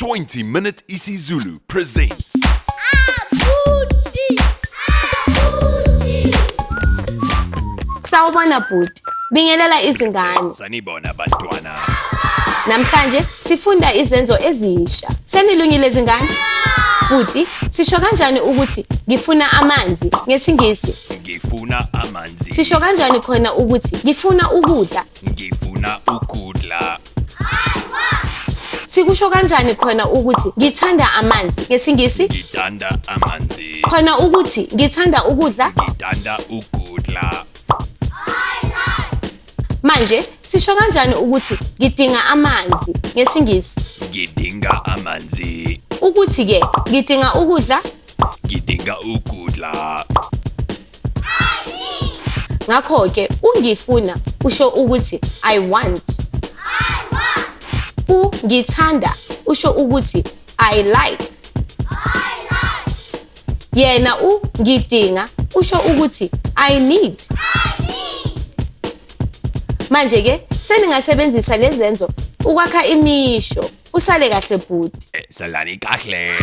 20 Minute isiZulu presents. Sawubona bhuti, bingelela izingane. Sanibona bantwana. Namhlanje sifunda izenzo ezisha. Senilungile zingane? Bhuti, sisho kanjani ukuthi ngifuna amanzi ngesiNgisi? Ngifuna amanzi. Sisho kanjani khona ukuthi ngifuna ukudla? Ngifuna ukudla. Sikusho kanjani khona ukuthi ngithanda amanzi ngesiNgisi? Ngithanda amanzi. Khona ukuthi ngithanda ukudla? Ngithanda ukudla. Manje sisho kanjani ukuthi ngidinga amanzi ngesiNgisi? Ngidinga amanzi. Ukuthi ke ngidinga ukudla? Ngidinga ukudla. Ngakho ke ungifuna usho ukuthi I want. Ungithanda usho ukuthi I like. Yena ungidinga usho ukuthi I need. Manje ke seningasebenzisa lezenzo ukwakha imisho. Usale kahle bhuti. Salani kahle.